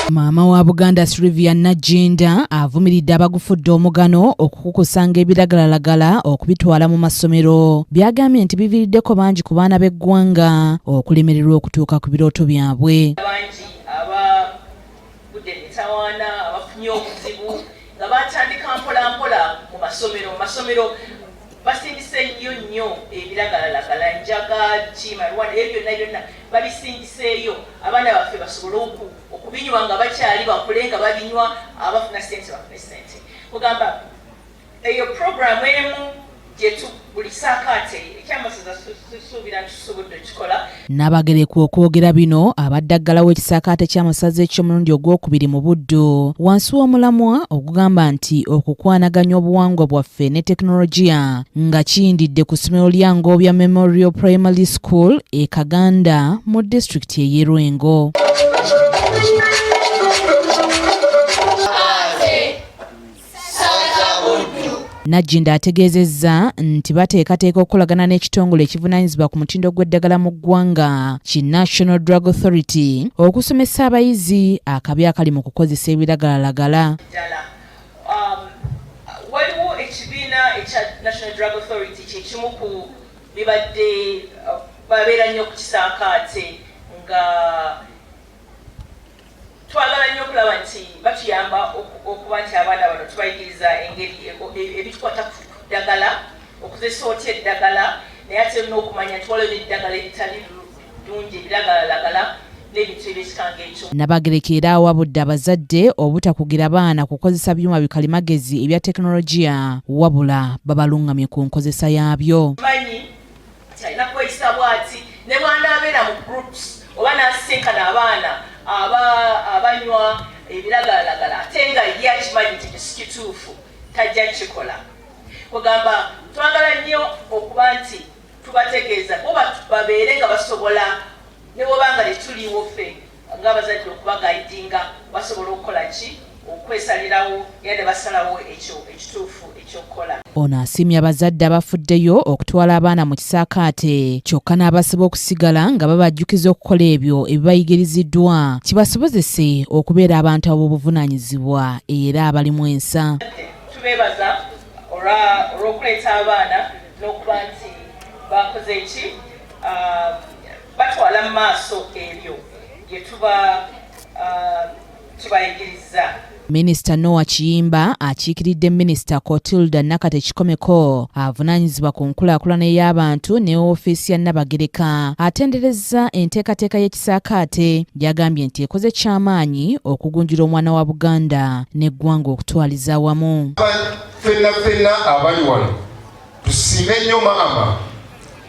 Maama wa Buganda Sylvia Nagginda avumiridde abagufudde omugano okukukusanga ebiragalalagala okubitwala mu masomero by'agambye nti biviiriddeko bangi ku baana b'eggwanga okulemererwa okutuuka ku birooto byabwe. Bangi abagudde emitawaana, abafunye obuzibu nga batandika mpola mpola mu masomero. Mu masomero basindise nnyo nnyo ebiragalalagala, njaga, ki, marijuana, ebyo byonna byonna babisindiseeyo abaana baffe basobole okubinywa nga bakyali, bakule nga babinywa, abafuna sente bafune sente. Kugamba eyo programu emu gyetu buli saakaate ekyamasaza susuubira nti tusobodde okikola. Nabagereka okwogera bino abadde aggalawo ekisaakaate ky'amasaza eky'omulundi ogwokubiri mu Buddu wansi w'omulamwa ogugamba nti okukwanaganya obuwangwa bwaffe ne tekinologiya, nga kiyindidde ku ssomero lya Ngobya Memorial Primary School e Kaganda mu disitulikiti ey'e Lwengo. Nagginda ategeezezza nti bateekateeka okukolagana n'ekitongole ekivunaanyizibwa ku mutindo gw'eddagala mu ggwanga ki National Drug Authority okusomesa abayizi akabi akali mu kukozesa ebiragalalagala. Ddala waliwo ekibiina ekya National Drug Authority, kyekimu ku bibadde babeera nnyo ku kisaakaate, nga twagala nnyo okulaba nti batuyamba okuba nti abaana bano tubayigiriza engeri ebitukwata ku ddagala, okozesa otya eddagala, naye ate n'okumanya nti waliwo n'eddagala eritali ddungi, ebiragalalagala n'ebintu ebyekika ng'ekyo. Nabagereka era awabudde abazadde obutakugira baana kukozesa byuma bikalimagezi ebya tekinologiya, wabula babalungamye ku nkozesa yaabyo. Manyi nti alina kweyisa bw'ati ne bw'anaabeera mu groups oba n'asisinkana abaana abanywa ebiragalalagala, ate nga ye akimanyi nti ekyo si kituufu, tajja kukikola. Kugamba twagala nnyo okuba nti tubategeeza bo babeere nga basobola, ne bwoba nga tetuliiwo ffe ng'abazadde okubaguidinga, basobola okukola ki, okwesalirawo era ne basalawo ekyo ekituufu ekyokukola. Ono asiimye abazadde abafuddeyo okutwala abaana mu kisaakaate, kyokka n'abasaba okusigala nga babajjukiza okukola ebyo ebibayigiriziddwa kibasobozese okubeera abantu ab'obuvunaanyizibwa era abalimu ensa. Tubeebaza olw'okuleeta abaana n'okuba nti bakoze ki, batwala mu maaso ebyo bye tuba tubayigiriza. Minisita Noah Kiyimba akiikiridde Minisita Cotilda Nakate Kikomeko avunaanyizibwa ku nkulaakulana ey'abantu ne ofiisi ya Nnabagereka atenderezza enteekateeka y'ekisaakaate gy'agambye nti ekoze kyamaanyi okugunjula omwana wa Buganda n'eggwanga okutwaliza awamu. Ffenna ffenna abali wano tusiime nnyo maama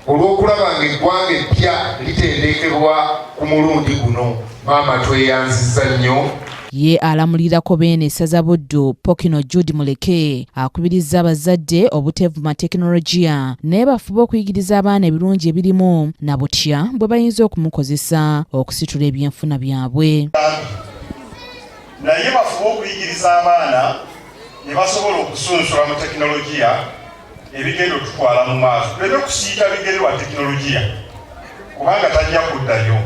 olw'okulaba ng'eggwanga eppya litendekebwa ku mulundi guno. Maama, tweyanziza nnyo. Ye alamulirako Beene essaza Buddu, Pokino Jude Muleke, akubirizza abazadde obuteevuma tekinologiya naye bafube okuyigiriza abaana ebirungi ebirimu na butya bwe bayinza okumukozesa okusitula ebyenfuna byabwe. Naye bafube okuyigiriza abaana ne basobola okusunsula mu tekinologiya ebigenda otutwala mu maaso, tuleme kusiita bigere lwa tekinologiya kubanga tajja kuddayo.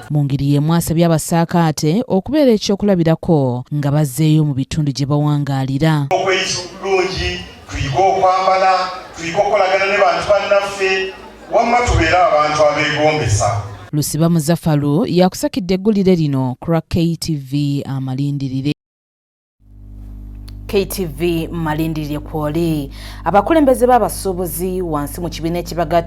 Mu ngeri y'emu asabye abasaakaate okubeera ekyokulabirako nga bazzeeyo mu bitundu gye bawangaalira. Okweyisa obulungi, tuyige okwambala, tuyige okukolagana ne bantu bannaffe, wamma tubeere abantu abeegombesa. Lusiba Muzafalu yakusakidde eggulire lino ku lwa KTV Amalindirire. KTV Malindirire kwoli abakulembeze b'abasuubuzi wansi mu kibiina ekibagatta.